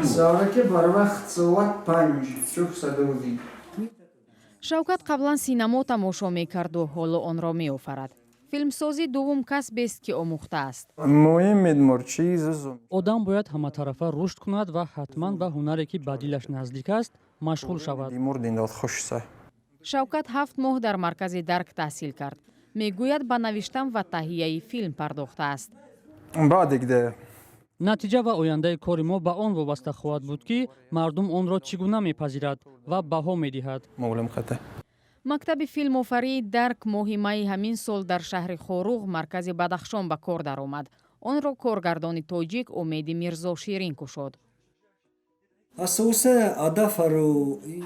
Сараке барвақт соат 5 чухсадоди. Шавкат қаблан синамо тамошо мекарду ҳоло онро меофарад. Филмсозӣ дуввум касбест, ки омӯхтааст. Одам бояд ҳаматарафа рушд кунад ва ҳатман ба ҳунаре, ки ба дилаш наздик аст, машғул шавад. Шавкат 7 моҳ дар маркази «Дарк» таҳсил кард. Мегӯяд, ба навиштан ва таҳияи филм пардохтааст. Натиҷа ва ояндаи кори мо ба он вобаста хоҳад буд, ки мардум онро чӣ гуна мепазирад ва баҳо медиҳад. Мактаби филмофарии «Дарк» моҳи майи ҳамин сол дар шаҳри Хоруғ, маркази Бадахшон, ба кор даромад. Онро коргардони тоҷик Умеди Мирзоширин кушод.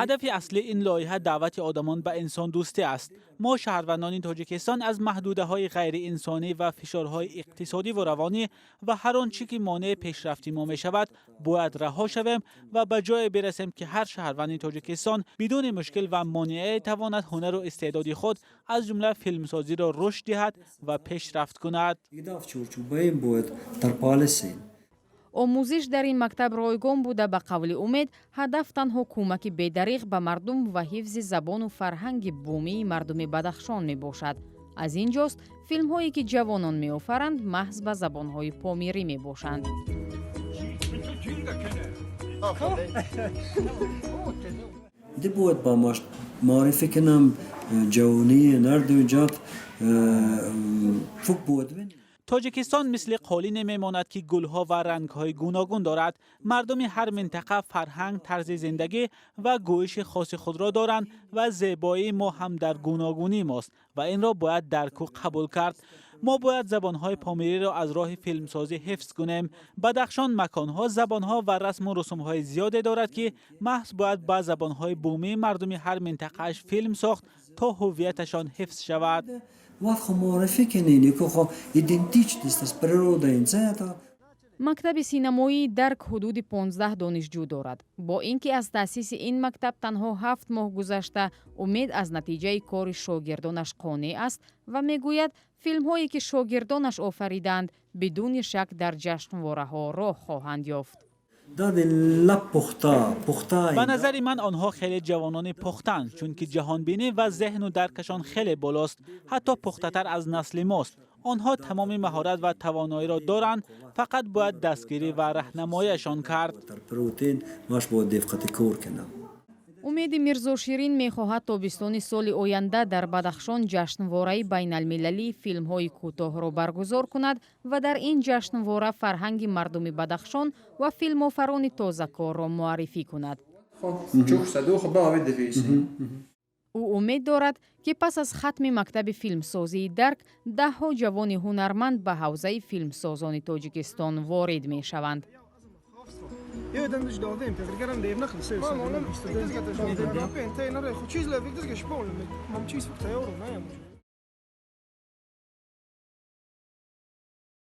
Ҳадафи аслии ин лоиҳа даъвати одамон ба инсондӯстӣ аст. Мо, шаҳрвандони Тоҷикистон, аз маҳдудаҳои ғайриинсонӣ ва фишорҳои иқтисодиву равонӣ ва ҳар он чӣ ки монеи пешрафти мо мешавад, бояд раҳо шавем ва ба ҷое бирасем, ки ҳар шаҳрванди Тоҷикистон бидуни мушкил ва монеае тавонад ҳунару истеъдоди худ, аз ҷумла филмсозиро, рушд диҳад ва пешрафт кунад. Омӯзиш дар ин мактаб ройгон буда, ба қавли Умед, ҳадаф танҳо кӯмаки бедариғ ба мардум ва ҳифзи забону фарҳанги бумии мардуми Бадахшон мебошад. Аз ин ҷост, филмҳое ки ҷавонон меофаранд, маҳз ба забонҳои помирӣ мебошанд. Бояд ба маърифӣ кунам ҷавонии нарду ҷат. Тоҷикистон мисли қолине мемонад, ки гулҳо ва рангҳои гуногун дорад. Мардуми ҳар минтақа фарҳанг, тарзи зиндагӣ ва гӯиши хоси худро доранд ва зебоии мо ҳам дар гуногунии мост ва инро бояд дарку қабул кард. Мо бояд забонҳои помириро аз роҳи филмсозӣ ҳифз кунем. Бадахшон маконҳо, забонҳо ва расму русумҳои зиёде дорад, ки маҳз бояд ба забонҳои бумии мардуми ҳар минтақааш филм сохт, то ҳуввияташон ҳифз шавад. Мактаби синамоии «Дарк» ҳудуди 15 донишҷӯ дорад. Бо ин ки аз таъсиси ин мактаб танҳо 7 моҳ гузашта, Умед аз натиҷаи кори шогирдонаш қонеъ аст ва мегӯяд, филмҳое ки шогирдонаш офаридаанд, бидуни шак дар ҷашнвораҳо роҳ хоҳанд ёфт. Ба назари ман, онҳо хеле ҷавонони пухтанд, чунки ҷаҳонбинӣ ва зеҳну даркашон хеле болост, ҳатто пухтатар аз насли мост. Онҳо тамоми маҳорат ва тавоноиро доранд, фақат бояд дастгирӣ ва раҳнамоиашон кард. Умеди Мирзоширин мехоҳад тобистони соли оянда дар Бадахшон ҷашнвораи байналмилалии филмҳои кӯтоҳро баргузор кунад ва дар ин ҷашнвора фарҳанги мардуми Бадахшон ва филмофарони тозакорро муаррифӣ кунад. Ӯ умед дорад, ки пас аз хатми мактаби филмсозии «Дарк» даҳҳо ҷавони ҳунарманд ба ҳавзаи филмсозони Тоҷикистон ворид мешаванд.